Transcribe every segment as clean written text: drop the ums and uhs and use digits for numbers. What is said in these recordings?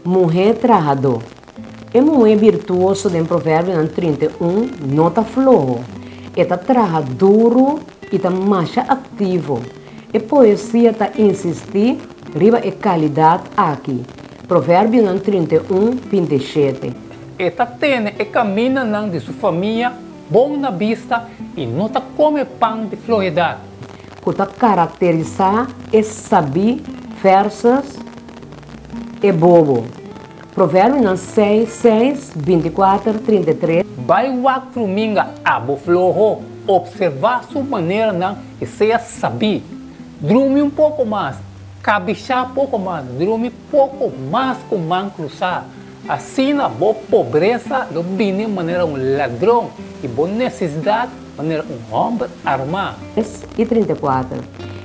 Muhé trahadó. E muhé birtuoso den Proverbionan 31 no ta floho. E ta traha duru i ta masha aktivo. E poesia ta insistí riba e kalidat aki. Proverbionan 31, 27. E ta tene e kamindanan di su famia bon na bista i no ta kome pan di flohedat. Ku ta karakterisá e sabí versus e bobo. Proverbionan 6, 6, 24, 33. Bai wak fruminga abo floho, opservá su maneranan i sea sabí. Drumi un poko mas, kabishá poko mas, drumi poko mas ku man krusá. Asina bo pobresa lo bini manera un ladron i bo nesesidat manera un hòmber armá. I 34.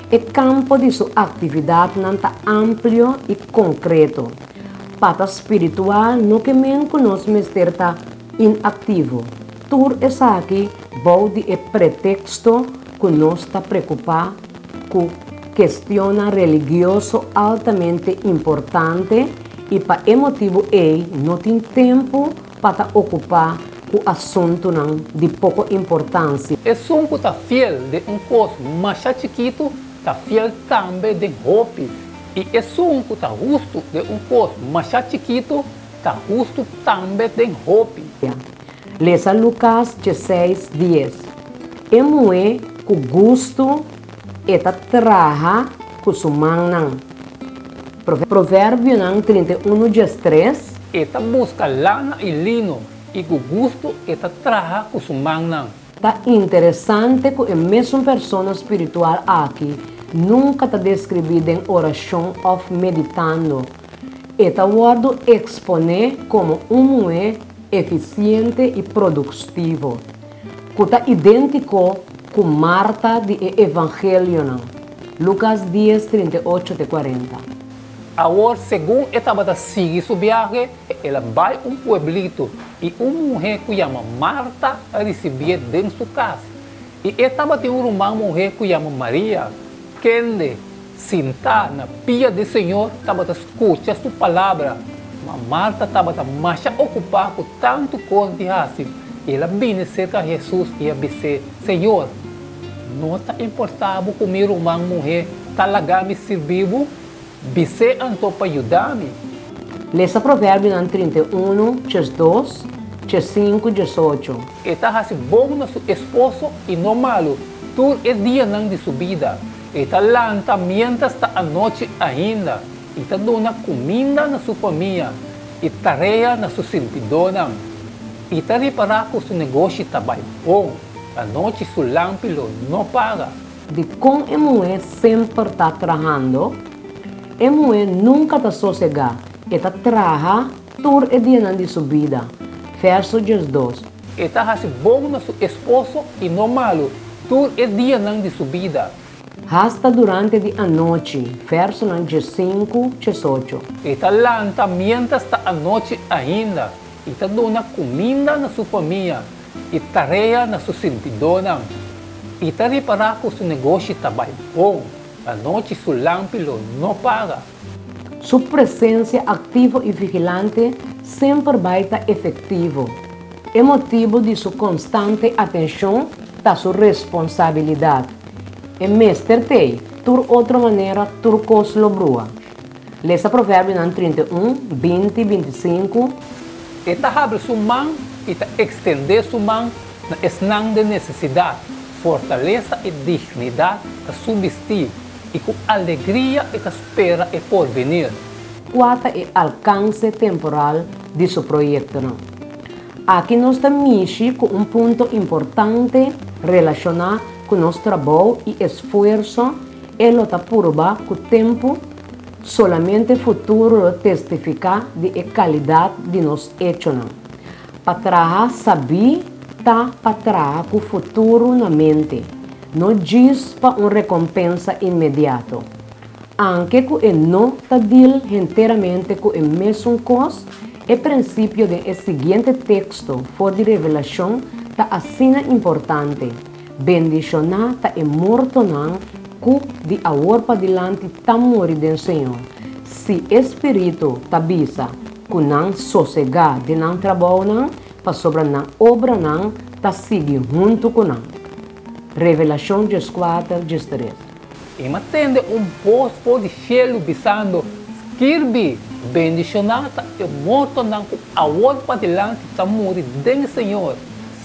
E kampo di su aktividatnan ta amplio i konkreto. Pa ta spiritual no ke men ku nos mester ta inaktivo. Tur esaki bou di e preteksto ku nos ta preokupá ku kestionnan religioso altamente importante i pa e motibu ei no tin tempu pa ta okupá ku asuntunan di poko importansia. Esun ku ta fiel den un kos masha chikitu, ta fiel tambe den hopi, i esun ku ta hustu den un kos masha chikitu, ta hustu tambe den hopi. Lesa Lukas 16, 10. E muhé ku gustu e ta traha ku su mannan. Proverbionan 31, 13. E ta buska lana i lino, i ku gustu e ta traha ku su mannan. Ta interesante ku e mesun persona spiritual aki nunka ta deskribí den orashon òf meditando. E ta wòrdu eksponé komo un muhé efisiente i produktivo, ku ta idéntiko ku Marta di e Evangelionan, Lukas 10, 38 te 40. Awor, segun e tabata sigui su biahe, el a bai un pueblito, i un muhé ku yama Marta a risibié den su kas. I e tabatin un ruman muhé ku yama Maria, kende, sintá na pia di Señor, tabata skucha su palabra. Ma Marta tabata masha okupá ku tantu kos di hasi, i el a bini serka Hesus i a bis'é, Señor, no ta importá bo ku mi ruman muhé ta laga mi sirbi bo? Bis'é anto pa yuda mi. Lesa Proverbionan 31, 12, 15, 18. E ta hasi bon na su esposo i no malu tur e dianan di su bida. E ta lanta miéntras ta anochi ainda i ta duna kuminda na su famia i tarea na su sirbidónan. I ta ripará ku su negoshi ta bai bon. Anochi su lampi lo no paga. Dikon e muhé semper ta trahando? E muhé nunka ta sosegá, e ta traha tur e dianan di su bida. Verso 12. E ta hasi bon na su esposo i no malu tur e dianan di su bida. Hasta durante di anochi. Versonan 15, 18. E ta lanta miéntras ta anochi ainda i ta duna kuminda na su famia i tarea na su sirbidónan. I ta ripará ku su negoshi ta bai bon. Anochi su lampi lo no paga. Su presensia aktivo i vigilante semper bai ta efektivo. E motibu di su konstante atenshon ta su responsabilidat. E mester t'ei, tur otro manera tur kos lo brua. Lesa Proverbionan 31, 20, 25. E ta habri su man i ta ekstendé su man na esnan den nesesidat. Fortalesa i dignidat ta su bistí, i ku alegria e ta spera e porvenir. Kua ta e alkanse temporal di su proyektonan? Aki nos ta mishi ku un punto importante relashoná ku nos trabou i esfuerso, e lo ta purba ku tempu, solamente futuro lo testifiká di e kalidat di nos echonan. Pa traha sabí ta pa traha ku futuro na mente, no djis pa un rekompensa inmediato. Anke ku e no ta dil henteramente ku e mesun kos, e prinsipio den e siguiente teksto for di Revelashon ta asina importante, Bendishoná ta e mortonan ku di awor padilanti ta muri den Señor, si e Spiritu ta bisa. Ku nan sosegá den nan trabounan, pasobra nan obranan ta sigui huntu ku nan. Revelashon 14, 13. I mi a tende un bos for di shelu bisando, Skirbi, Bendishoná ta e mortonan ku awor padilanti ta muri den Señor.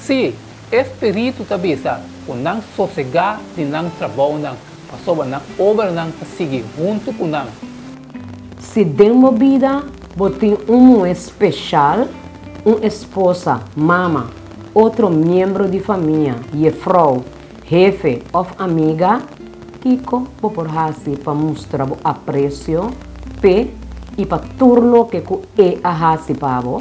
Sí, e Spiritu ta bisa ku nan sosegá di nan trabounan, pasobra nan obranan ta sigui huntu ku nan. Si den bo bida bo tin un muhé speshal, un esposa, mama, otro miembro di famia, jefrou, hefe òf amiga, kiko bo por hasi pa mustra bo apresio p'e i pa tur loke ku e a hasi pa bo?